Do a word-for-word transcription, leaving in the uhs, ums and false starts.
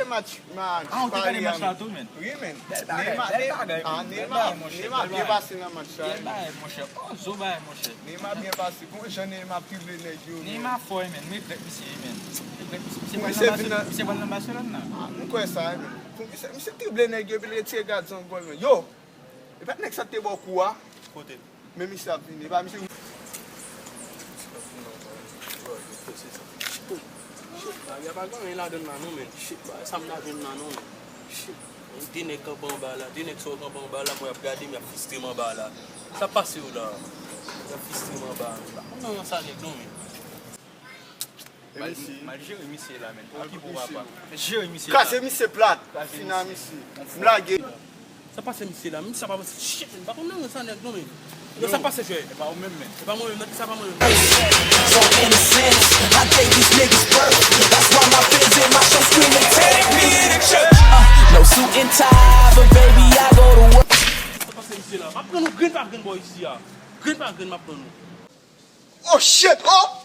Match, match. Ah, ou te gade match la tou, men? Wi, men. Bèl bagay, bèl bagay, ah, bèl bagay, monchè, Neymar byen pase nan match la. Bèl bagay, monchè. Oh, zo bagay, monchè. Neymar byen pase. Bon, jan Neymar ap drible nèg yo, men. Neymar fò, men. M regrèt misye, men. M regrèt misye. Misye pral nan Barcelone, misye pral nan Barcelone, la. Ah, m kwè sa, men. Pou misye, misye drible nèg yo, epi l retire gadyen an gòl, men. Yo! E pa t nèg sa k te ba w kou a? Kote? Men misye ap vini, e pa misye. Shit, bagay pa gen anyen ladann la non, men. Shit, bagay sa m ta jwenn la non, men. Shit, de nèg kanpe anba la, de nèg sa yo kanpe anba la, mwen y ap gade m, y ap fistre m anba la. Sa pase yo la? Y ap fistre m anba. Pa konn nan sa nèg non, men. Mal, mal jere misye la, men. Okipe w papa. Jere misye la. Kraze misye plat. Kraze misye. Fini a misye. M lage. Sa pase misye la, misye pa pase shit, men. Pa konn nan sa nèg non, men. Yo, sa pase jwe. E pa ou menm, men. E pa mwen menm, nan ki sa pa mwen menm. So in a sense, I take these niggas birth. That's why my fans in my show screaming, "Take me to church." Uh, no suit and tie, but baby, I go to work. Sa pase misye la. M ap pran nou grenn pa grenn bò isi a. Grenn pa grenn m ap pran nou. Oh shit, oh!